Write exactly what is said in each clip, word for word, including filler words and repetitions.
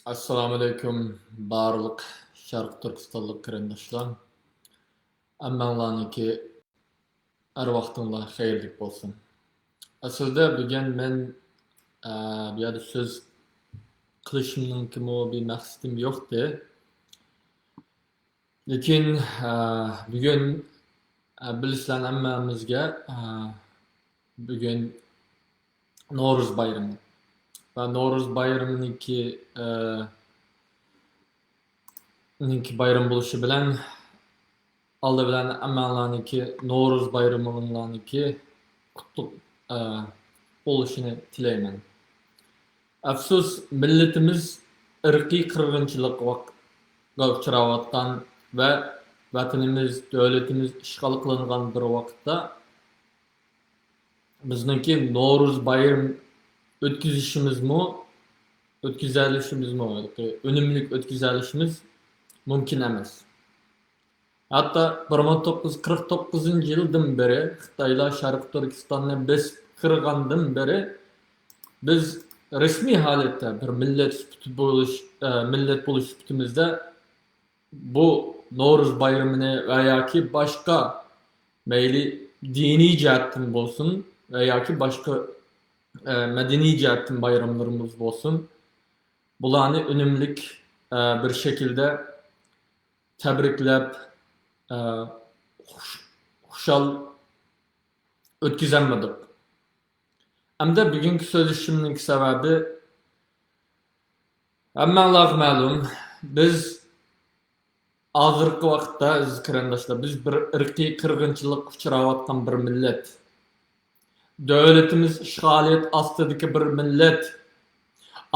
ئەسسالامۇئەلەيكۇم، بارلىق شەرقىي تۈركىستانلىق قېرىنداشلار. ھەممەڭلارنىڭكى ھەر ۋاقتىڭلار خەيرلىك بولسۇن. ئەسلىدە بۈگۈن مەن، ئە، بۇ يەردە سۆز قىلىشىمنىڭكىمۇ بىر مەقسىتىم يوقتى. لېكىن، ئە، بۈگۈن، ئە، بىلىسىلەر ھەممىمىزگە، ئە، بۈگۈن نورۇز بايرىمى. ۋە نورۇز بايرىمىنىڭكى، ئە، نىڭكى بايرام بولۇشى بىلەن، ئالدى بىلەن ھەممەڭلارنىڭكى نورۇز بايرىمىڭلارنىڭكى قۇتلۇق، ئە، بولۇشىنى تىلەيمەن. ئەپسۇس، مىللىتىمىز ئىرقىي قىرغىنچىلىققا ئۇچراۋاتقان ۋە ۋەتىنىمىز، دۆلىتىمىز ئىشغال قىلىنغان بىر ۋاقىتتا، بىزنىڭكى نورۇز بايرىمى ئۆتكۈزۈشىمىزمۇ، ئۆتكۈزەلىشىمىزمۇ، ياكى ئۈنۈملۈك ئۆتكۈزەلىشىمىز مۇمكىن ئەمەس. ھەتتا بىر مىڭ توققۇز يۈز قىرىق توققۇزىنچى يىلدىن بېرى خىتايلار شەرقىي تۈركىستاننى بېسىپ قىرغاندىن بېرى، بىز رەسمىي ھالەتتە بىر مىللەت سۈپىتى بولۇش، ئە، مىللەت بولۇش سۈپىتىمىزدە بۇ نورۇز بايرىمىنى ۋە ياكى باشقا، مەيلى دىنىي جەھەتتىن بولسۇن ۋە ياكى باشقا، ئە، مەدەنىي جەھەتتىن بايراملىرىمىز بولسۇن، بۇلارنى ئۈنۈملۈك، ئە، بىر شەكىلدە تەبرىكلەپ، ئە، خۇش-، خۇشال ئۆتكۈزەلمىدۇق. ئەمدى بۈگۈنكى سۆزلىشىشىمنىڭ سەۋەبى، ھەممەڭلارغا مەلۇم، بىز ھازىرقى ۋاقىتتا، ئەزىز قېرىنداشلار، بىز بىر ئىرقىي قىرغىنچىلىققا ئۇچراۋاتقان بىر مىللەت. دۆلىتىمىز ئىشغالىيەت ئاستىدىكى بىر مىللەت.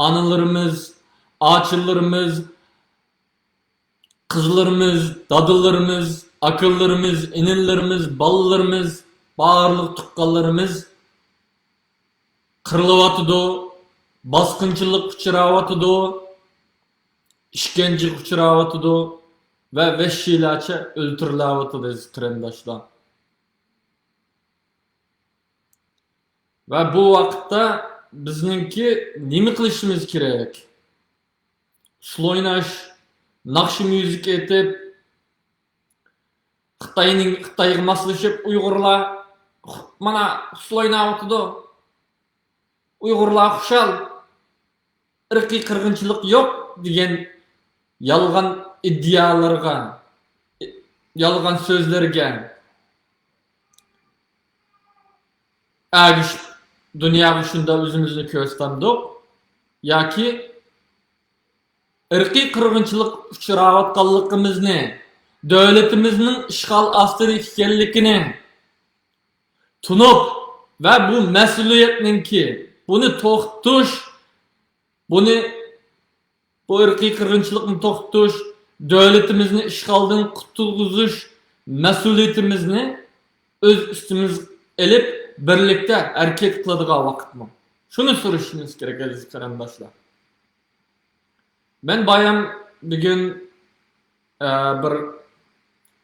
ئانىلىرىمىز، ئاچىلىرىمىز، قىزلىرىمىز، دادىلىرىمىز، ئاكىلىرىمىز، ئىنىلىرىمىز، بالىلىرىمىز، بارلىق تۇغقانلىرىمىز قىرىلىۋاتىدۇ، باسقۇنچىلىققا ئۇچراۋاتىدۇ، ئىشكەنجىگە ئۇچراۋاتىدۇ ۋە ۋەھشىيلەرچە ئۆلتۈرۈلۈۋاتىدۇ، ئەزىز قېرىنداشلار. ۋە بۇ ۋاقىتتا بىزنىڭكى نېمە قىلىشىمىز كېرەك؟ ئۇسسۇل ئويناش، ناخشا مۇزىكا ئېيتىپ، خىتاينىڭ، خىتايغا ماسلىشىپ ئۇيغۇرلار، مانا، ئۇسسۇل ئويناۋاتىدۇ. ئۇيغۇرلار خۇشال، ئىرقىي قىرغىنچىلىق يوق دېگەن يالغان ئىدىيالارغا، يالغان سۆزلەرگە ئەگىشىپ دۇنياغا شۇنداق ئۆزىمىزنى كۆرسىتەمدۇق؟ ياكى ئىرقىي قىرغىنچىلىققا ئۇچراۋاتقانلىقىمىزنى، دۆلىتىمىزنىڭ ئىشغال ئاستىدا ئىكەنلىكىنى تونۇپ ۋە بۇ مەسئۇلىيەتنىڭكى، بۇنى توختىتىش، بۇنى، بۇ ئىرقىي قىرغىنچىلىقنى توختىتىش، دۆلىتىمىزنى ئىشغالدىن قۇتۇلغۇزۇش مەسئۇلىيىتىمىزنى ئۆز ئۈستىمىزگە ئېلىپ، بىرلىكتە ھەرىكەت قىلىدىغان ۋاقىتمۇ؟ شۇنى سورىشىمىز كېرەك، ئەزىز قېرىنداشلار. مەن بايام بۈگۈن، ئە، بىر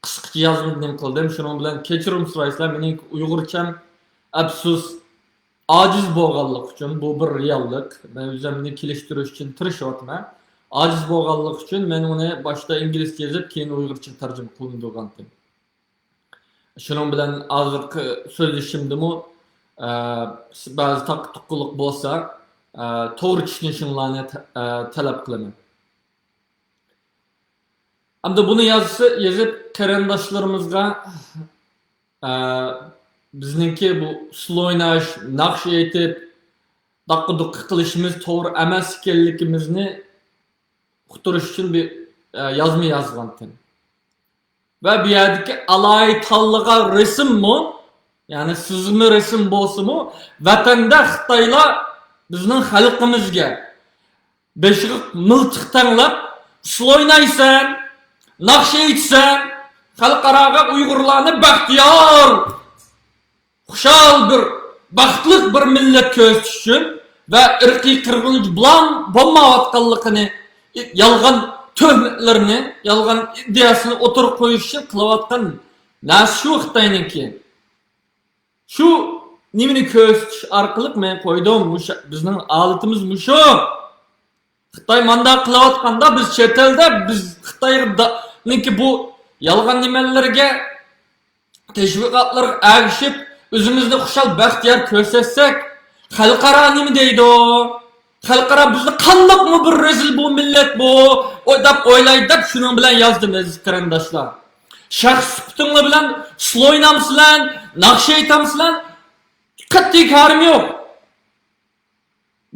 قىسقىچە يازما نېمە قىلدىم. شۇنىڭ بىلەن كەچۈرۈم سورايسىلەر. مېنىڭ ئۇيغۇرچەم، ئەپسۇس، ئاجىز بولغانلىقى ئۈچۈن، بۇ بىر رېئاللىق. مەن ئۆزۈمنى كېلىشتۈرۈش ئۈچۈن تىرىشىۋاتىمەن. ئاجىز بولغانلىقى ئۈچۈن مەن ئۇنى باشتا ئىنگلىزچە يازىپ، كېيىن ئۇيغۇرچە تەرجىمە قىلىندۇرغانتىم. شۇنىڭ بىلەن ھازىرقى سۆزلىشىشىمدىمۇ، ئە، بەزى تاققا-تۇققىلىق بولسا، ئە، توغرا چۈشىنىشىڭلارنى تە-، ئە، تەلەپ قىلىمەن. ئەمدى بۇنى يازسا، يېزىپ قېرىنداشلىرىمىزغا، ئە، بىزنىڭكى بۇ ئۇسسۇل ئويناش، ناخشا ئېيتىپ، داققا-دۇققا قىلىشىمىز توغرا ئەمەس ئىكەنلىكىمىزنى ئۇقتۇرۇش ئۈچۈن بىر، ئە، يازما يازغانتىم. ۋە بۇ يەردىكى ئالايىتەنلىغان رەسىممۇ، يەنى سىزما رەسىم بولسىمۇ، ۋەتەندە خىتايلار بىزنىڭ خەلقىمىزگە بېشىغا مىلتىق تەڭلەپ، ئۇسسۇل ئوينايسەن، ناخشا ئېيتىسەن، خەلقئاراغا ئۇيغۇرلارنى بەختىيار، خۇشال بىر، بەختلىك بىر مىللەت كۆرسىتىش ئۈچۈن ۋە ئىرقىي قىرغىنچىلىق بولمايۋاتقانلىقىنى، يالغان تۆھمەتلىرىنى، يالغان ئىدىيەسىنى ئوتتۇرىغا قويۇش ئۈچۈن قىلىۋاتقان نەرسە شۇ خىتاينىڭكى. شۇ نېمىنى كۆرسىتىش ئارقىلىق مەن قويدۇم، مۇشۇ، بىزنىڭ ھالىتىمىز مۇشۇ. خىتاي مانداق قىلىۋاتقاندا، بىز چەت ئەلدە، بىز خىتاينىڭكى بۇ يالغان نېمىلىرىگە، تەشۋىقاتلارغا ئەگىشىپ، ئۆزىمىزنى خۇشال، بەختىيار كۆرسەتسەك، خەلقئارا نېمە دەيدۇ؟ خەلقئارا بىزنى قانداقمۇ بىر رەزىل بۇ مىللەت بۇ، ئو-، دەپ ئويلايدۇ دەپ شۇنىڭ بىلەن يازدىم، ئەزىز قېرىنداشلار. شەخس سۈپىتىڭلار بىلەن سلوي ئوينامسىلەر، ناخشا ئېيتامسىلەر، قەتئىي كارىم يوق.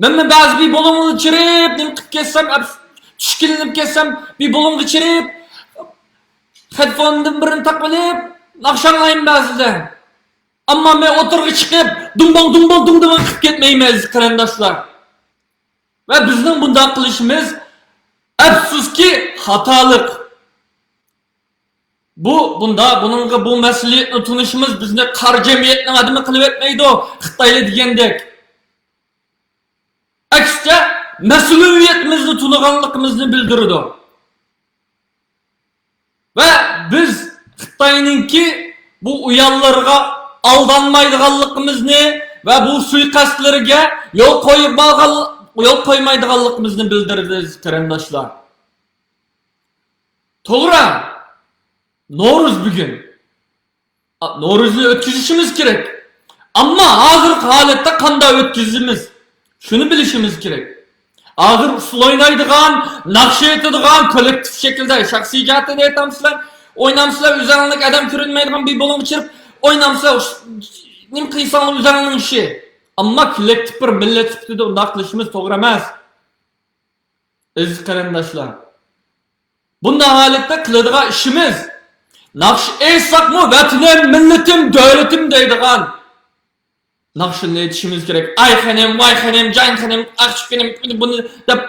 مەنمۇ بەزى بىر بولۇڭلار چىرىپ، نېمە قىلىپ كەتسەم، ئەپ-، چۈشكۈنلىنىپ كەتسەم، بىر بولۇڭغا چىرىپ، خەتفوندىن بىرنى تاقىۋېلىپ، ناخشا ئاڭلايمەن بەزىدە. ئەمما مەن ئوتتۇرىغا چىقىپ، دۇڭباڭ، دۇڭباڭ، دۇڭدۇڭ قىلىپ كەتمەيمەن، ئەزىز قېرىنداشلار. ۋە بىزنىڭ بۇنداق قىلىشىمىز، ئەپسۇسكى، خاتالىق. بۇ، بۇندا، بۇنىڭغا، بۇ مەسئۇلىيەتنى تونۇشىمىز بىزنى قارا جەمئىيەتنىڭ ئادىمى قىلىۋەتمەيدۇ، خىتايلار دېگەندەك. ئەكسىچە، مەسئۇلىيىتىمىزنى تونۇغانلىقىمىزنى بىلدۈرىدۇ. ۋە بىز خىتاينىڭكى بۇ ئۇيانلىرىغا ئالدانمايدىغانلىقىمىزنى ۋە بۇ سۇيىقەستلىرىگە يول قويمىغان-، يول قويمايدىغانلىقىمىزنى بىلدۈرىمىز، قېرىنداشلار. توغرا، نورۇز بۈگۈن. ئا، نورۇزنى ئۆتكۈزۈشىمىز كېرەك. ئەمما ھازىرقى ھالەتتە قانداق ئۆتكۈزىمىز؟ شۇنى بىلىشىمىز كېرەك. ھازىر ئۇسسۇل ئوينايدىغان، ناخشا ئېيتىدىغان، كوللېكتىپ شەكىلدە شەخسىي جەھەتتىن ئېيتامسىلەر، ئوينامسىلەر، ئۆزەڭلىك ئادەم كۆرۈنمەيدىغان بىر بولۇڭغا چىرىپ ئوينامسىلەر، ئۇس-، نېمە قىلساڭلار ئۆزەڭنىڭ ئىشى. ئەمما كوللېكتىپ بىر مىللەت سۈپىتىدە ئۇنداق قىلىشىمىز توغرا ئەمەس. ئەزىز قېرىنداشلار، بۇنداق ھالەتتە قىلىدىغان ئىشىمىز، ناخشا ئېيتساقمۇ ۋەتىنىم، مىللىتىم، دۆلىتىم دەيدىغان ناخشىنى ئېيتىشىمىز كېرەك. ئاي خېنىم، ۋاي خېنىم، جان خېنىم، ئاقچىكىنىم، بۇنى دەپ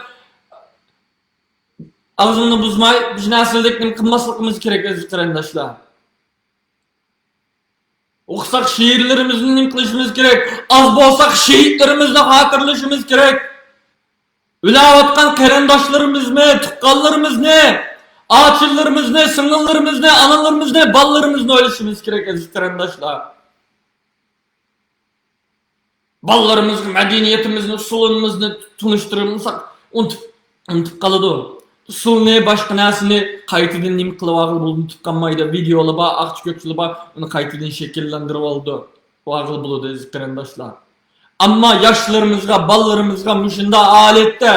ئاغزىمنى بۇزماي، بىر نەرسىلىك نېمە قىلماسلىقىمىز كېرەك، ئەزىز قېرىنداشلار. ئوقۇساق شېئىرلىرىمىزنى نېمە قىلىشىمىز كېرەك؟ ئاز بولساق شېھىتلىرىمىزنى خاتىرىلىشىمىز كېرەك. ئۆلۈۋاتقان قېرىنداشلىرىمىزنى، تۇغقانلىرىمىزنى، ئاچىلىرىمىزنى، سىڭىللىرىمىزنى، ئانىلىرىمىزنى، بالىلىرىمىزنى ئويلىشىمىز كېرەك، ئەزىز قېرىنداشلار. بالىلىرىمىزغا مەدەنىيىتىمىزنى، ئۇسسۇلىمىزنى تونۇشتۇرمىساق، ئۇنتۇپ، ئۇنتۇپ قالىدۇ. ئۇسسۇلنى، باشقا نەرسىنى قايتىدىن نېمە قىلىۋالغىلى بولىدۇ، ئۇنتۇپ قالمايدۇ. ۋىدېئولار بار، ئاقچە-كۆكچىلەر بار، ئۇنى قايتىدىن شەكىللەندۈرۈۋالىدۇ. ۋالغىلى بولىدۇ، ئەزىز قېرىنداشلار. ئەمما ياشلىرىمىزغا، بالىلىرىمىزغا مۇشۇنداق ھالەتتە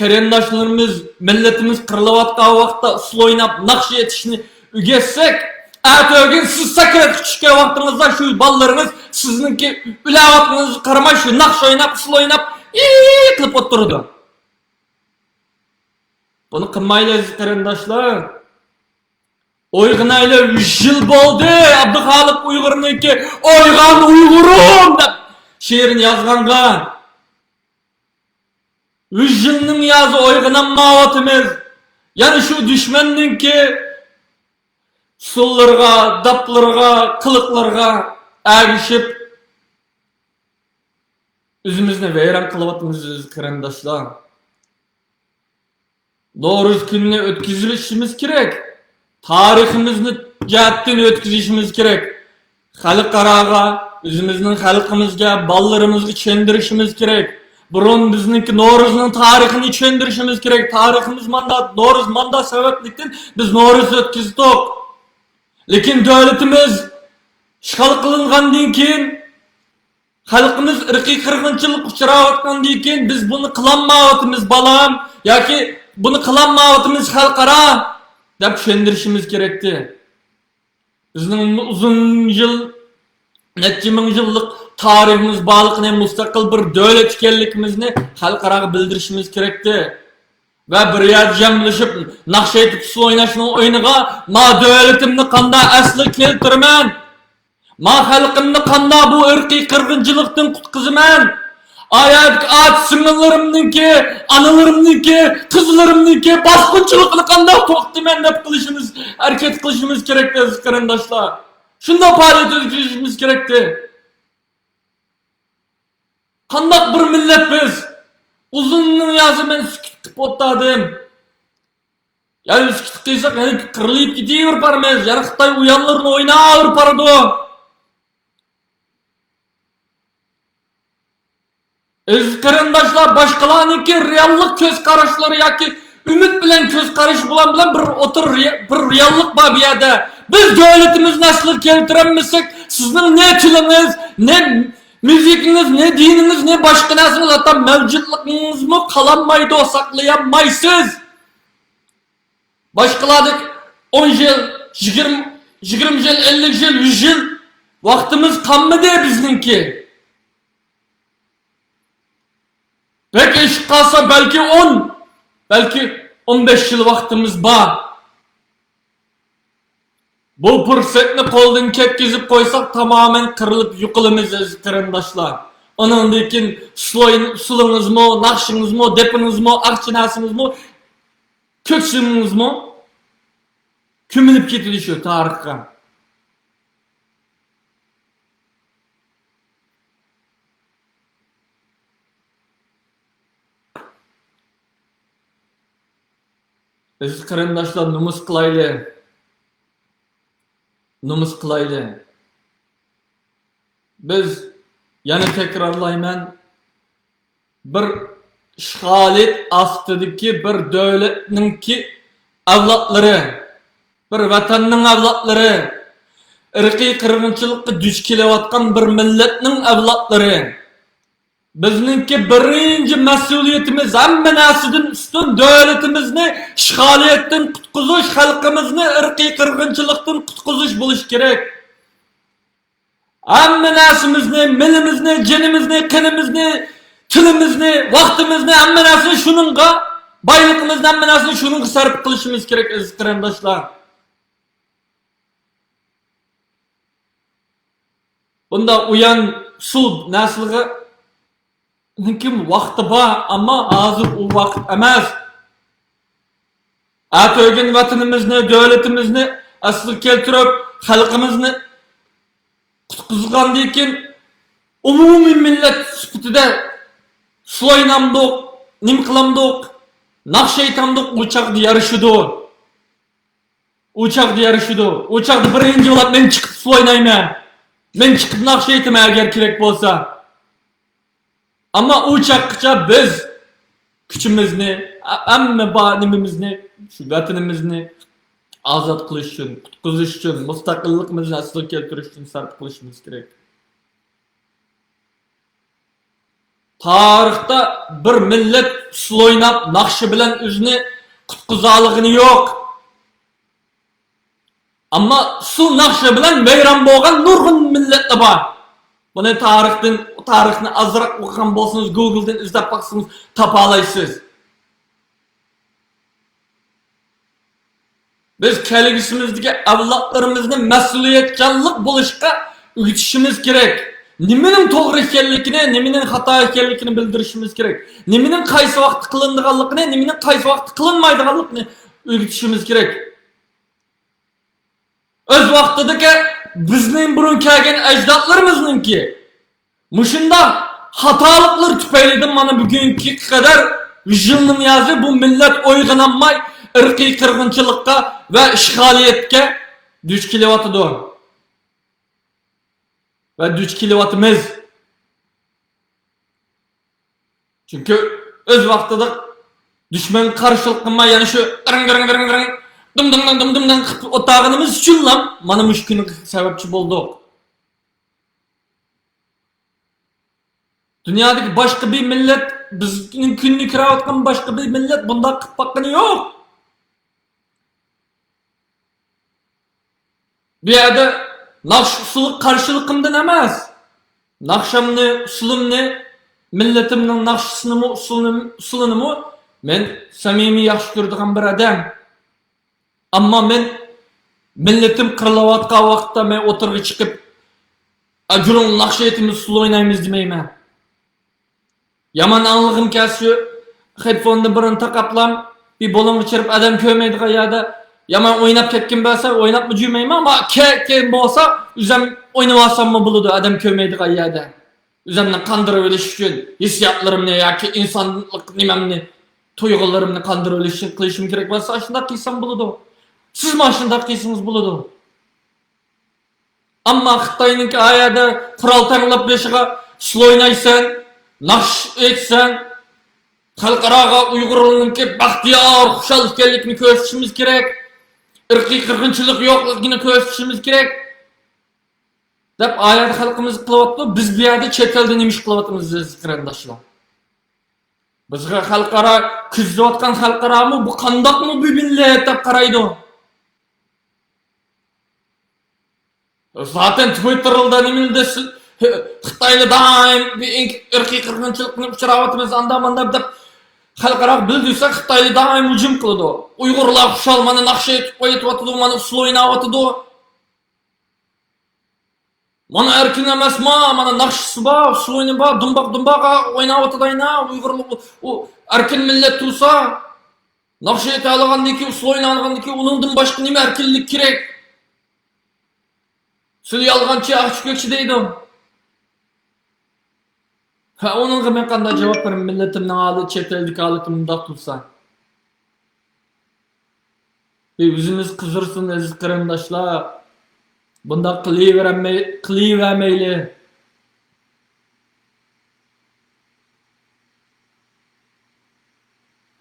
قېرىنداشلىرىمىز، مىللىتىمىز قىرىلىۋاتقان ۋاقىتتا ئۇسسۇل ئويناپ، ناخشا ئېيتىشنى ئۆگەتسەك، ئەتىگۈن سىز سەكرەتكە چۈشكەن ۋاقتىڭىزدا شۇ بالىلىرىڭىز سىزنىڭكى ئۆلۈۋاتقىنىڭىزغا قارىماي، شۇ ناخشا ئويناپ، ئۇسسۇل ئويناپ، ئىي قىلىپ ئولتۇرىدۇ. بۇنى قىلمايلى، ئەزىز قېرىنداشلار. ئويغىنايلى، يۈز يىل بولدى ئابدۇخالىق ئۇيغۇرنىڭكى «ئويغان ئۇيغۇرۇم» دەپ شېئىرىنى يازغانغا. يۈز يىلنىڭ يازى ئويغىنالمايۋاتىمىز. يەنە شۇ دۈشمەننىڭكى ئۇسسۇللىرىغا، داپلىرىغا، قىلىقلىرىغا ئەگىشىپ، ئۆزىمىزنى ۋەيران قىلىۋاتىمىز، ئەزىز قېرىنداشلار. نورۇز كۈنىنى ئۆتكۈزۈۋېتىشىمىز كېرەك. تارىخىمىزنى جەھەتتىن ئۆتكۈزۈشىمىز كېرەك. خەلقئاراغا، ئۆزىمىزنىڭ خەلقىمىزگە، بالىلىرىمىزغا چۈشەندۈرۈشىمىز كېرەك. بۇرۇن بىزنىڭكى نورۇزنىڭ تارىخىنى چۈشەندۈرۈشىمىز كېرەك. تارىخىمىز ماندا، نورۇز ماندا سەۋەبلىكتىن بىز نورۇز ئۆتكۈزدۇق. لېكىن دۆلىتىمىز ئىشغال قىلىنغاندىن كېيىن، خەلقىمىز ئىرقىي قىرغىنچىلىققا ئۇچراۋاتقاندىن كېيىن، بىز بۇنى قىلالمايۋاتىمىز، بالام، ياكى بۇنى قىلالمايۋاتىمىز، خەلقئارا، دەپ چۈشەندۈرۈشىمىز كېرەكتى. بىزنىڭ ئۇزۇن يىل، نەچچە مىڭ يىللىق تارىخىمىز بارلىقىنى، مۇستەقىل بىر دۆلەت ئىكەنلىكىمىزنى خەلقئاراغا بىلدۈرۈشىمىز كېرەكتى. ۋە بىر يەردە جەملىشىپ، ناخشا ئېيتىپ، ئۇسسۇل ئويناشنىڭ ئوينىغا، ما دۆلىتىمنى قانداق ئەسلىگە كەلتۈرىمەن؟ ما خەلقىمنى قانداق بۇ ئىرقىي قىرغىنچىلىقتىن قۇتقۇزىمەن؟ ئايەتتىكى ئاچا سىڭىللىرىمنىڭكى، ئانىلىرىمنىڭكى، قىزلىرىمنىڭكى باسقۇنچىلىقىنى قانداق توختىتىمەن دەپ قىلىشىمىز، ھەرىكەت قىلىشىمىز كېرەك، ئەزىز قېرىنداشلار. شۇنداق پائالىيەت ئۆتكۈزۈشىمىز كېرەكتى. قانداق بىر مىللەت بىز؟ ئۇزۇننىڭ يازى مەن سۈكۈت قىلىپ ئولتۇردۇم. يەنە سۈكۈت قىلساق، يەنە قىرىلىپ كېتىۋېرىپارمىز. يەنە خىتاي ئۇيانلىرىنى ئويناۋېرىپارىدۇ. ئەزىز قېرىنداشلار، باشقىلارنىڭكى رېئاللىق كۆز قاراشلىرى ياكى ئۈمىد بىلەن كۆز قارىشى بىلەن، بىلەن بىر ئوتتۇرا رېئ-، بىر رېئاللىق بار بۇ يەردە. بىز دۆلىتىمىزنى ئەسلىگە كەلتۈرەلمىسەك، سىزنىڭ نە تىلىڭىز، نە مۇزىكىڭىز، نە دىنىڭىز، نە باشقا نەرسىڭىز، ھەتتا مەۋجۇتلۇقىڭىزمۇ قالالمايدۇ، ساقلىيالمايسىز. باشقىلاردەك ئون يىل، يىگىرمە، يىگىرمە يىل، ئەللىك يىل، يۈز يىل ۋاقتىمىز قالمىدى بىزنىڭكى. بەك ئېشىپ قالسا، بەلكى ئون، بەلكى ئون بەش يىل ۋاقتىمىز بار. بۇ پۇرسەتنى قولدىن كەتكۈزۈپ قويساق، تامامەن قىرىلىپ يوقىلىمىز، ئەزىز قېرىنداشلار. ئۇنىڭدىن كېيىن سۇلۇي-، ئۇسسۇلىڭىزمۇ، ناخشىڭىزمۇ، دېپىڭىزمۇ، ئارچا نەرسىڭىزمۇ، كۆكسۈمىڭىزمۇ كۆمۈلۈپ كېتىدۇ شۇ تارىخقا. ئەزىز قېرىنداشلار، نومۇس قىلايلى. نومۇس قىلايلى. بىز، يەنە تەكرارلايمەن، بىر ئىشغالىيەت ئاستىدىكى بىر دۆلەتنىڭكى ئەۋلادلىرى، بىر ۋەتەننىڭ ئەۋلادلىرى، ئىرقىي قىرغىنچىلىققا دۇچ كېلىۋاتقان بىر مىللەتنىڭ ئەۋلادلىرى. بىزنىڭكى بىرىنچى مەسئۇلىيىتىمىز ھەممە نەرسىدىن ئۈستۈن دۆلىتىمىزنى ئىشغالىيەتتىن قۇتقۇزۇش، خەلقىمىزنى ئىرقىي قىرغىنچىلىقتىن قۇتقۇزۇش بولۇشى كېرەك. ھەممە نەرسىمىزنى، مېلىمىزنى، جېنىمىزنى، قېنىمىزنى، تىلىمىزنى، ۋاقتىمىزنى، ھەممە نەرسىنى شۇنىڭغا، بايلىقىمىزنى، ھەممە نەرسىنى شۇنىڭغا سەرپ قىلىشىمىز كېرەك، ئەزىز قېرىنداشلار. بۇنداق ئۇيان ئۇسسۇل نەرسىلەرنىڭكى ۋاقتى بار، ئەمما ھازىر ئۇ ۋاقىت ئەمەس. ئەتىگۈن ۋەتىنىمىزنى، دۆلىتىمىزنى ئەسلىگە كەلتۈرۈپ، خەلقىمىزنى قۇتقۇزغاندىن كېيىن، ئومۇمىي مىللەت سۈپىتىدە سۇ ئوينامدۇق، نېمە قىلامدۇق، ناخشا ئېيتامدۇق، ئۇ چاغدا يارىشىدۇ. ئۇ چاغدا يارىشىدۇ. ئۇ چاغدا بىرىنچى بولۇپ مەن چىقىپ سۇ ئوينايمەن. مەن چىقىپ ناخشا ئېيتىمەن، ئەگەر كېرەك بولسا. ئەمما ئۇ چاغقىچە بىز كۈچىمىزنى، ھەممە بار نېمىمىزنى، شۇ ۋەتىنىمىزنى ئازاد قىلىش ئۈچۈن، قۇتقۇزۇش ئۈچۈن، مۇستەقىللىقىمىزنى ئەسلىگە كەلتۈرۈش ئۈچۈن سەرپ قىلىشىمىز كېرەك. تارىختا بىر مىللەت ئۇسسۇل ئويناپ، ناخشا بىلەن ئۆزىنى قۇتقۇزالىغىنى يوق. ئەمما ئۇسسۇل ناخشا بىلەن ۋەيران بولغان نۇرغۇن مىللەتلەر بار. بۇنى تارىختىن، تارىخنى ئازراق ئوقۇغان بولسىڭىز، گۇگلدىن ئىزدەپ باقسىڭىز تاپالايسىز. بىز كەلگۈسىمىزدىكى ئەۋلادلىرىمىزنى مەسئۇلىيەتچانلىق بولۇشقا ئۆگىتىشىمىز كېرەك. نېمىنىڭ توغرا ئىكەنلىكىنى، نېمىنىڭ خاتا ئىكەنلىكىنى بىلدۈرۈشىمىز كېرەك. نېمىنىڭ قايسى ۋاقىتتا قىلىنىدىغانلىقىنى، نېمىنىڭ قايسى ۋاقىتتا قىلىنمايدىغانلىقىنى ئۆگىتىشىمىز كېرەك. ئۆز ۋاقتىدىكى بىزنىڭ بۇرۇن كەلگەن ئەجدادلىرىمىزنىڭكى مۇشۇنداق خاتالىقلىرى تۈپەيلىدىن مانا بۈگۈنگە قەدەر يۈز يىلنىڭ يازى بۇ مىللەت ئويغىنالماي، ئىرقىي قىرغىنچىلىققا ۋە ئىشغالىيەتكە دۇچ كېلىۋاتىدۇ. ۋە دۇچ كېلىۋاتىمىز. چۈنكى ئۆز ۋاقتىدا دۈشمەنگە قارشىلىق قىلماي، يەنە شۇ ئىرىڭ، دىرىڭ، دىرىڭ، دىرىڭ، دىم، دىم، دىم، دىم، دىم، دىم قىلىپ ئولتۇرغىنىمىز ئۈچۈنلا مانا مۇشۇ كۈنگە سەۋەبچى بولدۇق. دۇنيادىكى باشقا بىر مىللەت، بىزنىڭ كۈننى كۆرۈۋاتقان باشقا بىر مىللەت بۇنداق قىلىپ باققىنى يوق. بۇ يەردە ناخشا ئۇسسۇلىغا قارشىلىقىمدىن ئەمەس. ناخشامنى، ئۇسسۇلۇمنى، مىللىتىمنىڭ ناخشىسىنىمۇ، ئۇسسۇلىنىم-، ئۇسسۇلىنىمۇ مەن سەمىمىي ياخشى كۆرىدىغان بىر ئادەم. ئەمما مەن مىللىتىم قىرىلىۋاتقان ۋاقىتتا مەن ئوتتۇرىغا چىقىپ، «ئەجرۇڭ ناخشا ئېيتىمىز، ئۇسسۇل ئوينايمىز» دېمەيمەن. يامان ئاڭلىغۇم كەلسە، شۇ خېدفوننى بىرىنى تاقاپلام، بىر بولۇڭغا چىرىپ ئادەم كۆرمەيدىغان يەردە يامان ئويناپ كەتكىن بەرسە، ئويناپمۇ جۈرمەيمەن، ئەمما كەتكەن بولسا، ئۆزۈم ئوينىۋالساممۇ بولىدۇ ئادەم كۆرمەيدىغان يەردە. ئۆزۈمنى قاندۇرۇۋېلىش ئۈچۈن، ھېسسىياتلىرىمنى ياكى ئىنسانلىق نېمەمنى، تۇيغۇلىرىمنى قاندۇرۇۋېلىش ئۈچۈن قىلىشىم كېرەك بولسا، ئاشۇنداق قىلسام بولىدۇ. سىزمۇ ئاشۇنداق قىلسىڭىز بولىدۇ. ئەمما خىتاينىڭكى ئايەدە قورال تەڭلەپ بېشىغا ئۇسسۇل ئوينايسەن، ناخشا ئېيتساڭ، خەلقئاراغا ئۇيغۇرلارنىڭكى بەختىيار، خۇشال ئىكەنلىكىنى كۆرسىتىشىمىز كېرەك. ئىرقىي قىرغىنچىلىق يوقلۇقىنى كۆرسىتىشىمىز كېرەك، دەپ ئايەت خەلقىمىز قىلىۋاتىدۇ. بىز بۇ يەردە چەت ئەلدە نېمە ئىش قىلىۋاتىمىز، ئەزىز قېرىنداشلار؟ بىزگە خەلقئارا، كۆزىتىۋاتقان خەلقئارامۇ بۇ قانداقمۇ بىر مىللەت دەپ قارايدۇ. زاتەن تويترلدا نېمىلا دېسە، خىتايلار دائىم بىر ئىرقىي قىرغىنچىلىقنى ئۇچراۋاتىمىز، ئاندا ماندا دەپ خەلقئاراغا بىلدۈرسە، خىتايلار دائىم ھۇجۇم قىلىدۇ. ئۇيغۇرلار خۇشال، مانا ناخشا ئېيتىپ ئويناۋاتىدۇ، مانا ئۇسسۇل ئويناۋاتىدۇ. مانا ئەركىن ئەمەسما، مانا ناخشىسى بار، ئۇسسۇل ئويۇنى بار، دۇمباق دۇمباق ئويناۋاتىدۇ ئاينا. ئۇيغۇرلۇق ئۇ ئەركىن مىللەت تۇرسا، ناخشا ئېيتالىغاندىن كېيىن، ئۇسسۇل ئوينايدىغاندىن كېيىن ئۇنىڭدىن باشقا نېمە ئەركىنلىك كېرەك؟ سىلى يالغانچى، ئاقچى كۆكچى دەيدۇ. ھە، ئۇنىڭغا مەن قانداق جاۋاب بېرىمەن؟ مىللىتىمنىڭ ھالى، چەت ئەلدىكى ھالىتى مۇنداق تۇرسا. بىر ئۆزىمىز قىزىرسۇن، ئەزىز قېرىنداشلار. بۇنداق قىلىۋەرمەي-، قىلىۋەرمەيلى.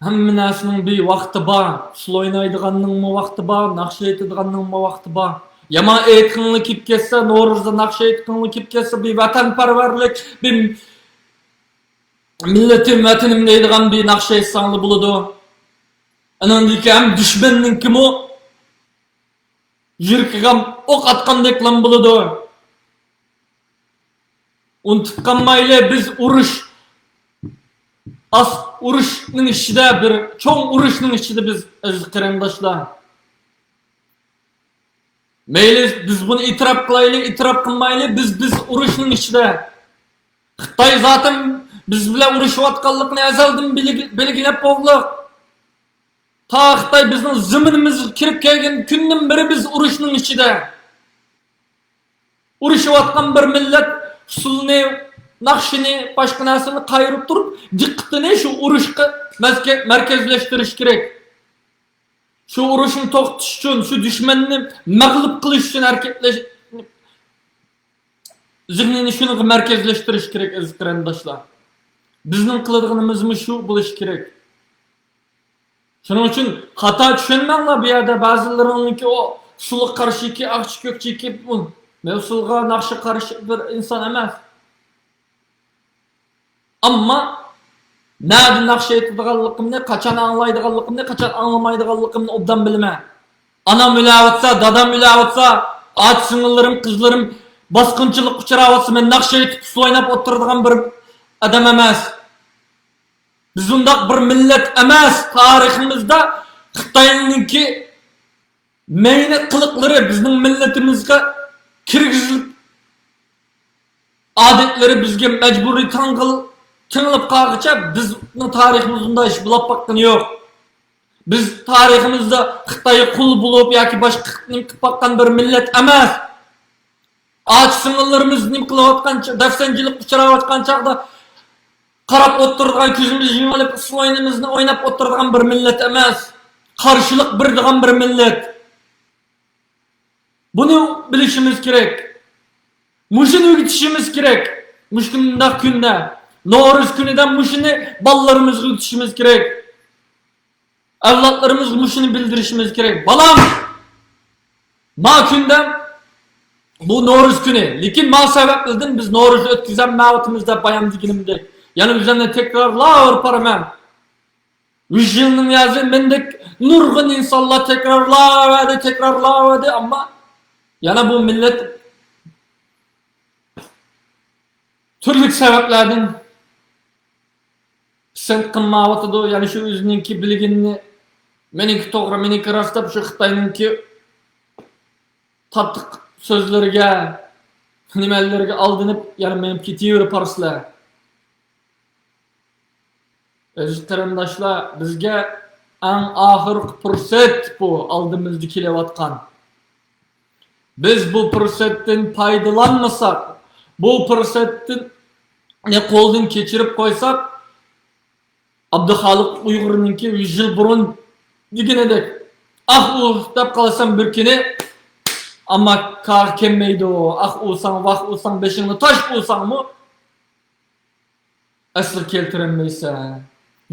ھەممە نەرسىنىڭ بىر ۋاقتى بار. ئۇسسۇل ئوينايدىغاننىڭمۇ ۋاقتى بار، ناخشا ئېيتىدىغاننىڭمۇ ۋاقتى بار. يامان ئېيتقىڭلار كېلىپ كەتسە، نورۇزدا ناخشا ئېيتقىڭلار كېلىپ كەتسە، بىر ۋەتەنپەرۋەرلىك، بىر مىللىتىم، ۋەتىنىم دەيدىغان بىر ناخشا ئېيتساڭلار بولىدۇ. ئانىڭدىن كېيىن ھەم دۈشمەننىڭكىمۇ يۈرىكىگە ئوق ئاتقاندەكلا بولىدۇ. ئۇنتۇپ قالمايلى، بىز ئۇرۇش، ئاس-، ئۇرۇشنىڭ ئىچىدە، بىر چوڭ ئۇرۇشنىڭ ئىچىدە بىز، ئەزىز قېرىنداشلار. مەيلى، بىز بۇنى ئېتىراپ قىلايلى، ئېتىراپ قىلمايلى، بىز، بىز ئۇرۇشنىڭ ئىچىدە. خىتاي زاتەن بىز بىلەن ئۇرۇشۇۋاتقانلىقىنى ئەزەلدىن بىلگە-، بىلگىلەپ بولدۇق. تا خىتاي بىزنىڭ زېمىنىمىزغا كىرىپ كەلگەن كۈندىن بېرى بىز ئۇرۇشنىڭ ئىچىدە. ئۇرۇشۇۋاتقان بىر مىللەت ئۇسسۇلنى، ناخشىنى، باشقا نەرسىنى قايرىپ تۇرۇپ، دىققىتىنى شۇ ئۇرۇشقا مەزكە-، مەركەزلەشتۈرۈش كېرەك. شۇ ئۇرۇشنى توختىتىش ئۈچۈن، شۇ دۈشمەننى مەغلۇپ قىلىش ئۈچۈن ھەرىكەتلەش، زېھنىنى شۇنىڭغا مەركەزلەشتۈرۈش كېرەك، ئەزىز قېرىنداشلار. بىزنىڭ قىلىدىغىنىمىزمۇ شۇ بولۇشى كېرەك. شۇنىڭ ئۈچۈن خاتا چۈشەنمەڭلار، بۇ يەردە بەزىلىرىڭنىڭكى ئۇ ئۇسسۇلغا قارشىكى، ئاقچى كۆكچىكى، ئۇ، مەن ئۇسسۇلغا، ناخشىغا قارشى بىر ئىنسان ئەمەس. ئەمما نەدە ناخشا ئېيتىدىغانلىقىمنى، قاچان ئاڭلايدىغانلىقىمنى، قاچان ئاڭلىمايدىغانلىقىمنى ئوبدان بىلىمەن. ئانام ئۆلۈۋاتسا، دادام ئۆلۈۋاتسا، ئاچا سىڭىللىرىم، قىزلىرىم باسقۇنچىلىققا ئۇچراۋاتسا، مەن ناخشا ئېيتىپ، ئۇسسۇل ئويناپ ئولتۇرىدىغان بىر ئادەم ئەمەس. بىز ئۇنداق بىر مىللەت ئەمەس. تارىخىمىزدا خىتاينىڭكى مەينەت قىلىقلىرى بىزنىڭ مىللىتىمىزگە كىرگۈزۈلۈپ، ئادەتلىرى بىزگە مەجبۇرىي تاڭغىل-، تېڭىلىپ قالغىچە بىزنىڭ تارىخىمىزدا ئۇنداق ئىش بولۇپ باققىنى يوق. بىز تارىخىمىزدا خىتايغا قۇل بولۇپ ياكى باشقا نېمە قىلىپ باققان بىر مىللەت ئەمەس. ئاچا سىڭىللىرىمىز نېمە قىلىۋاتقان چا-، دەپسەندىچىلىككە ئۇچراۋاتقان چاغدا قاراپ ئولتۇرىدىغان، كۆزىمىزنى يۇمۇۋېلىپ، ئۇسسۇل ئويۇنىمىزنى ئويناپ ئولتۇرىدىغان بىر مىللەت ئەمەس. قارشىلىق بېرىدىغان بىر مىللەت. بۇنى بىلىشىمىز كېرەك. مۇشۇنى ئۆگىتىشىمىز كېرەك. مۇشۇنداق كۈندە، نورۇز كۈنىدە مۇشۇنى بالىلىرىمىزغا ئۆگىتىشىمىز كېرەك. ئەۋلادلىرىمىزغا مۇشۇنى بىلدۈرۈشىمىز كېرەك. بالام، ما كۈندە بۇ نورۇز كۈنى. لېكىن ما سەۋەبلىدىن بىز نورۇز ئۆتكۈزەلمەيۋاتىمىز دەپ بايام دېگىنىمدەك. يەنە ئۆزۈمنى تەكرارلاپ بارىمەن. يۈز يىلنىڭ يازى مەندەك نۇرغۇن ئىنسانلار تەكرارلاۋەردى، تەكرارلاۋەردى، ئەمما يەنە بۇ مىللەت تۈرلۈك سەۋەبلەردىن پىسەنت قىلمايۋاتىدۇ. يەنە شۇ ئۆزىنىڭكى بىلگىنىنى، مېنىڭكى توغرا، مېنىڭكى راست دەپ شۇ خىتاينىڭكى تاتلىق سۆزلىرىگە، نېمىلىرىگە ئالدىنىپ، يەنە مېڭىپ كېتىۋېرىپ بارىسىلەر. ئەزىز قېرىنداشلار، بىزگە ئەڭ ئاخىرقى پۇرسەت بۇ ئالدىمىزدا كېلىۋاتقان. بىز بۇ پۇرسەتتىن پايدىلانمىساق، بۇ پۇرسەتنى قولدىن كەچۈرۈپ قويساق، ئابدۇخالىق ئۇيغۇرنىڭكى يۈز يىل بۇرۇن دېگىنىدەك، ئاھ ئۇھ دەپ قالسام بىر كۈنى، ئەمما كارى كەلمەيدۇ. ئاھ ئۇساڭ، ۋاھ ئۇساڭ، بېشىڭنى تاش ئۇساڭمۇ، ئەسلىگە كەلتۈرەلمەيسەن،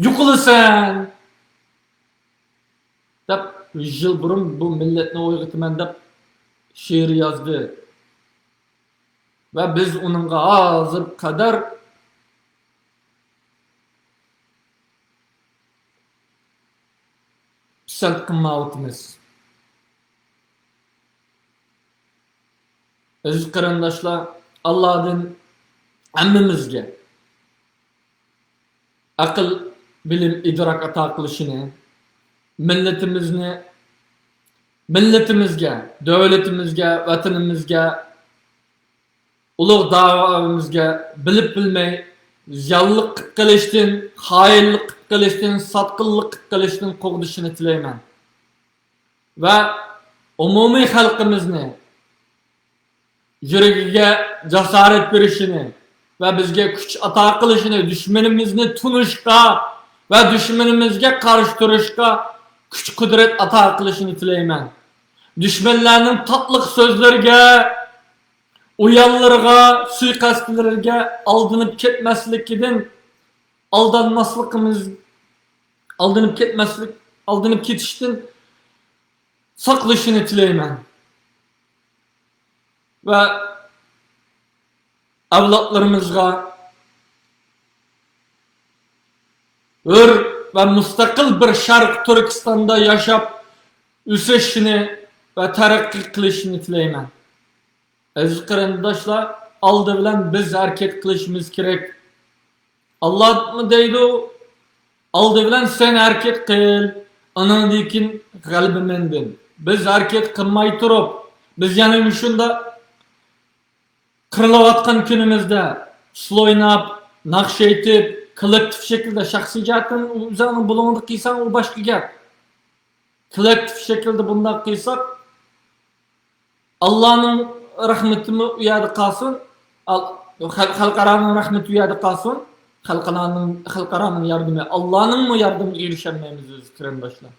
يوقىلىسەن دەپ، يۈز يىل بۇرۇن بۇ مىللەتنى ئويغىتىمەن دەپ شېئىر يازدى. ۋە بىز ئۇنىڭغا ھازىرغا قەدەر پىسەنت قىلمايۋاتىمىز. ئەزىز قېرىنداشلار، ئاللادىن ھەممىمىزگە ئەقىل، بىلىم، ئىدراك ئاتا قىلىشىنى، مىللىتىمىزنى، مىللىتىمىزگە، دۆلىتىمىزگە، ۋەتىنىمىزگە، ئۇلۇغ دەۋامىزگە بىلىپ بىلمەي زىيانلىق قىلىپ قېلىشتىن، خائىنلىق قىلىپ قېلىشتىن، ساتقىنلىق قىلىپ قېلىشتىن قوغدىشىنى تىلەيمەن. ۋە ئومۇمىي خەلقىمىزنى يۈرىكىگە جاسارەت بېرىشىنى ۋە بىزگە كۈچ ئاتا قىلىشىنى، دۈشمىنىمىزنى تونۇشقا ۋە دۈشمىنىمىزگە قارشى تۇرۇشقا كۈچ-قۇدرەت ئاتا قىلىشىنى تىلەيمەن. دۈشمەنلەرنىڭ تاتلىق سۆزلىرىگە، ئويۇنلىرىغا، سۇيىقەستلىرىگە ئالدىنىپ كەتمەسلىكىدىن، ئالدانماسلىقىمىز، ئالدىنىپ كەتمەسلىك، ئالدىنىپ كېتىشتىن ساقلىشىنى تىلەيمەن. ۋە ئەۋلادلىرىمىزغا ھۆر ۋە مۇستەقىل بىر شەرقىي تۈركىستاندا ياشاپ، ئۆسۈشىنى ۋە تەرەققىي قىلىشىنى تىلەيمەن. ئەزىز قېرىنداشلار، ئالدى بىلەن بىز ھەرىكەت قىلىشىمىز كېرەك. ئاللامۇ دەيدۇ، ئالدى بىلەن سەن ھەرىكەت قىل، ئانىڭدىن كېيىن غەلىبە مەندىن. بىز ھەرىكەت قىلماي تۇرۇپ، بىز يەنە مۇشۇنداق قىرىلىۋاتقان كۈنىمىزدە ئۇسسۇل ئويناپ، ناخشا ئېيتىپ، كوللېكتىپ شەكىلدە، شەخسىي جەھەتتىن ئۆزۈڭنىڭ بۇلۇڭىڭدا قىلساڭ، ئۇ باشقا گەپ. كوللېكتىپ شەكىلدە بۇنداق قىلساق، ئاللانىڭ رەھمىتىمۇ ئۇ يەردە قالسۇن، ئال-، خەل-، خەلقئارانىڭ رەھمىتى ئۇ يەردە قالسۇن، خەلقئارانىڭ، خەلقئارانىڭ ياردىمى، ئاللانىڭمۇ ياردىمىگە ئېرىشەلمەيمىز ئەزىز قېرىنداشلار.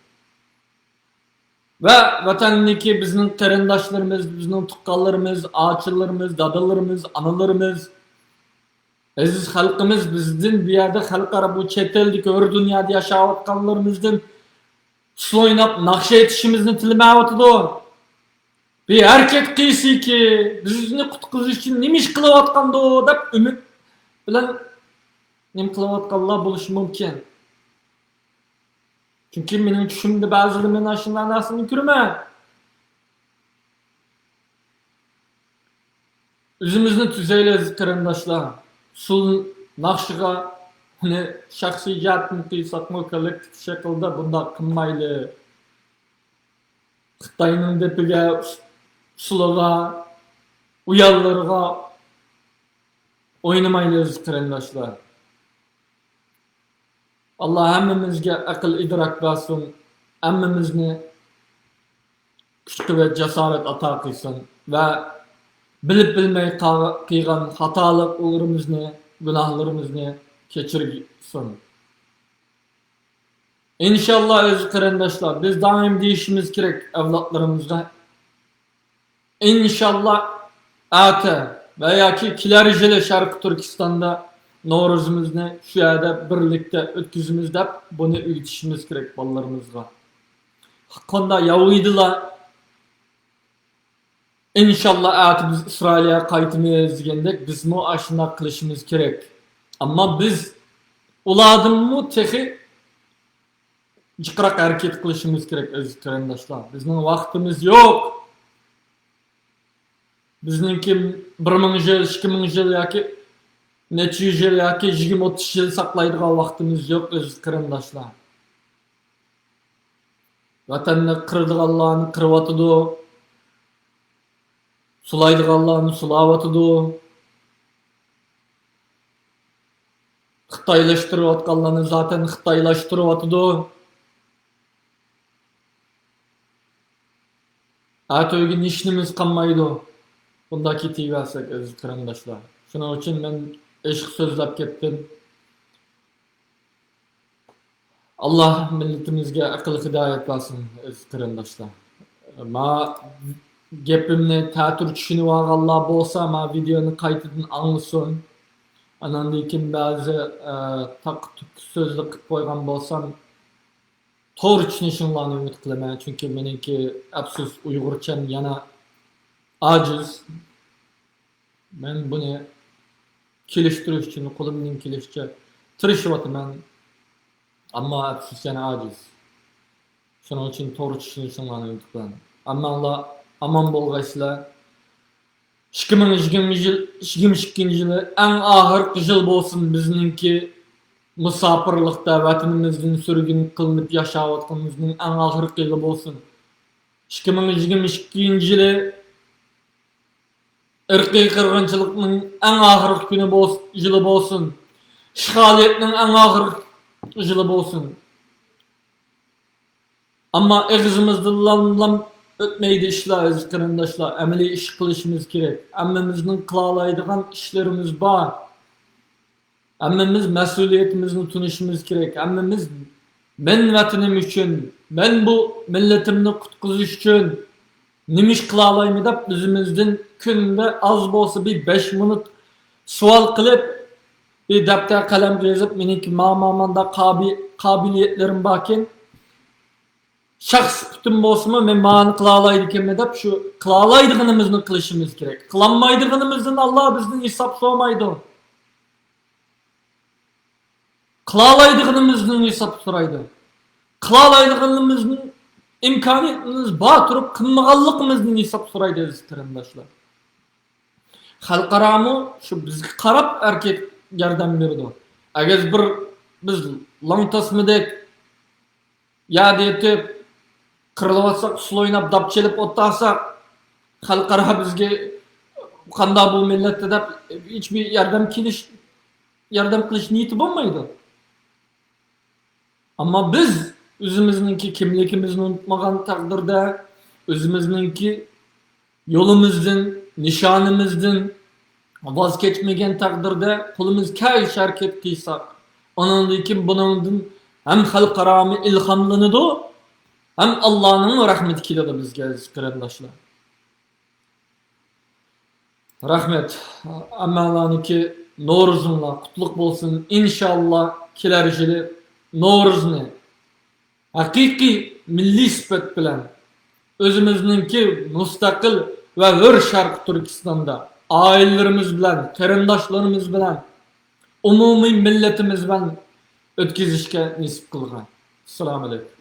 ۋە ۋەتەندىكى بىزنىڭ قېرىنداشلىرىمىز، بىزنىڭ تۇغقانلىرىمىز، ئاچىلىرىمىز، دادىلىرىمىز، ئانىلىرىمىز، ئەزىز خەلقىمىز، بىزدىن بۇ يەردە خەلقئارا، بۇ چەت ئەلدىكى ھۆر دۇنيادا ياشاۋاتقانلىرىمىزدىن ئۇسسۇل ئويناپ، ناخشا ئېيتىشىمىزنى تىلىمەيۋاتىدۇ. بىر ھەرىكەت قىلسىكى، بىزنى قۇتقۇزۇش ئۈچۈن نېمە ئىش قىلىۋاتقاندۇ دەپ ئۈمىد بىلەن نېمە قىلىۋاتقانلار بولۇشى مۇمكىن. چۈنكى مېنىڭ چۈشۈمدە بەزىدە مەن ئاشۇنداق نەرسىنى كۆرىمەن. ئۆزىمىزنى تۈزەيلى ئەزىز قېرىنداشلار. ئۇسسۇل ناخشىغا، ئۇنى شەخسىي جەھەتتىن قىلساقمۇ، كوللېكتىپ شەكىلدە بۇنداق قىلمايلى. خىتاينىڭ دېپىگە، ئۇس-، ئۇسسۇلىغا، ئويۇنلىرىغا ئوينىمايلى ئەزىز قېرىنداشلار. ئاللا ھەممىمىزگە ئەقىل-ئىدراك بەرسۇن، ھەممىمىزنى كۈچ-قۇۋۋەت، جاسارەت ئاتا قىلسۇن ۋە بىلىپ-بىلمەي قا-، قىلغان خاتالىقلىرىمىزنى، گۇناھلىرىمىزنى كەچۈرسۇن. ئىنشاللا، ئەزىز قېرىنداشلار، بىز دائىم دېيىشىمىز كېرەك ئەۋلادلىرىمىزغا. ئىنشاللا ئەتە ۋە ياكى كېلەر يىلى شەرقىي تۈركىستاندا نورۇزىمىزنى شۇ يەردە بىرلىكتە ئۆتكۈزىمىز دەپ بۇنى ئۆگىتىشىمىز كېرەك بالىلىرىمىزغا. قاندا ياۋىدىلا، ئىنشاللا ئەتە بىز ئىسرائىلىيەگە قايتىمىز دېگەندەك بىزمۇ ئاشۇنداق قىلىشىمىز كېرەك. ئەمما بىز ئۇلاردىنمۇ تېخى جىقراق ھەرىكەت قىلىشىمىز كېرەك، ئەزىز قېرىنداشلار. بىزنىڭ ۋاقتىمىز يوق. بىزنىڭكى بىر مىڭ يىل، ئىككى مىڭ يىل ياكى نەچچە يۈز يىل ياكى يىگىرمە، ئوتتۇز يىل ساقلايدىغان ۋاقتىمىز يوق، ئەزىز قېرىنداشلار. ۋەتەننى قىرىدىغانلارنى قىرىۋاتىدۇ، سۇلايدىغانلارنى سۇلاۋاتىدۇ. خىتايلاشتۇرۇۋاتقانلارنى زاتەن خىتايلاشتۇرۇۋاتىدۇ. ئەتە ئۆيگە ھېچنېمىمىز قالمايدۇ، بۇنداق كېتىۋەرسەك، ئەزىز قېرىنداشلار. شۇنىڭ ئۈچۈن مەن ئېشىق سۆزلەپ كەتتىم. ئاللا مىللىتىمىزگە ئەقىل ھىدايەت بەرسۇن، ئەزىز قېرىنداشلار. ما گېپىمنى تەتۈر چۈشىنىۋالغانلار بولسا، ما ۋىدېئونى قايتىدىن ئاڭلىسۇن. ئاناندىن كېيىن بەزى، ئە، تاققا تۈپكە سۆزلەر قىلىپ قويغان بولسام، توغرا چۈشىنىشىڭلارنى ئۈمىد قىلىمەن. چۈنكى مېنىڭكى، ئەپسۇس، ئۇيغۇرچەم يەنە ئاجىز. مەن بۇنى كېلىشتۈرۈش ئۈچۈن قولۇمدىن كېلىشىچە تىرىشىۋاتىمەن. ئەمما ئەپسۇس، يەنە ئاجىز. شۇنىڭ ئۈچۈن توغرا چۈشىنىشىڭلارنى ئۈمىد قىلىمەن. ھەممەڭلار ئامان بولغايسىلەر. ئىككى مىڭ يىگىرمە يىل، يىگىرمە ئىككىنچى يىلى ئەڭ ئاخىرقى يىل بولسۇن بىزنىڭكى، مۇساپىرلىقتا ۋەتىنىمىزدىن سۈرگۈن قىلىنىپ ياشاۋاتقىنىمىزنىڭ ئەڭ ئاخىرقى يىلى بولسۇن. ئىككى مىڭ يىگىرمە ئىككىنچى يىلى ئىرقىي قىرغىنچىلىقنىڭ ئەڭ ئاخىرقى كۈنى بولس-، يىلى بولسۇن. ئىشغالىيەتنىڭ ئەڭ ئاخىرقى يىلى بولسۇن. ئەمما ئېغىزىمىزدىن لام-لام ئۆتمەيدۇ ئىشلار، ئەزىز قېرىنداشلار. ئەمەلىي ئىش قىلىشىمىز كېرەك. ھەممىمىزنىڭ قىلالايدىغان ئىشلىرىمىز بار. ھەممىمىز مەسئۇلىيىتىمىزنى تونۇشىمىز كېرەك. ھەممىمىز مەن ۋەتىنىم ئۈچۈن، مەن بۇ مىللىتىمنى قۇتقۇزۇش ئۈچۈن نېمە ئىش قىلالايمەن دەپ ئۆزىمىزدىن كۈندە ئاز بولسا بىر بەش مىنۇت سوئال قىلىپ، بىر دەپتەر قەلەمگە يېزىپ، مېنىڭكى مانا مانداق قابىلىيەتلىرىم باركەن، شەخس سۈپىتىم بولسىمۇ، مەن مانى قىلالايدىكەنمەن دەپ، شۇ قىلالايدىغىنىمىزنى قىلىشىمىز كېرەك. قىلالمايدىغىنىمىزدىن ئاللا بىزدىن ھېساب سورىمايدۇ. قىلالايدىغىنىمىزدىن ھېساب سورايدۇ. قىلالايدىغىنىمىزنىڭ ئىمكانىيىتىمىز بار تۇرۇپ، قىلمىغانلىقىمىزدىن ھېساب سورايدۇ، ئەزىز قېرىنداشلار. خەلقئارامۇ شۇ بىزگە قاراپ ھەرىكەت ياردەم بېرىدۇ. ئەگەر بىر، بىز لاڭ تاسمىدەك يەردە يېتىپ، قىرىلىۋاتساق، ئۇسسۇل ئويناپ، داپ چېلىپ ئولتۇرساق، خەلقئارا بىزگە قانداق بۇ مىللەتتە دەپ ھېچبىر ياردەم كېلىش، ياردەم قىلىش نىيىتى بولمايدۇ. ئەمما بىز ئۆزىمىزنىڭكى كىملىكىمىزنى ئۇنتۇمىغان تەقدىردە، ئۆزىمىزنىڭكى يولىمىزدىن، نىشانىمىزدىن ۋاز كەچمىگەن تەقدىردە، قولىمىز كەلگىچە ھەرىكەت قىلساق، ئاناندىن كېيىن بۇنىڭدىن ھەم خەلقئارامۇ ئىلھاملىنىدۇ، ھەم ئاللانىڭ رەھمىتى كېلىدۇ بىزگە، ئەزىز قېرىنداشلار. رەھمەت. ھەممەڭلارنىڭكى نورۇزۇڭلار قۇتلۇق بولسۇن. ئىنشاللا كېلەر يىلى نورۇزنى ھەقىقىي مىللىي سۈپەت بىلەن، ئۆزىمىزنىڭكى مۇستەقىل ۋە ھۆر شەرقىي تۈركىستاندا ئائىلىلىرىمىز بىلەن، قېرىنداشلىرىمىز بىلەن، ئومۇمىي مىللىتىمىز بىلەن ئۆتكۈزۈشكە نېسىپ قىلغاي. ئەسسالامۇ ئەلەيكۇم.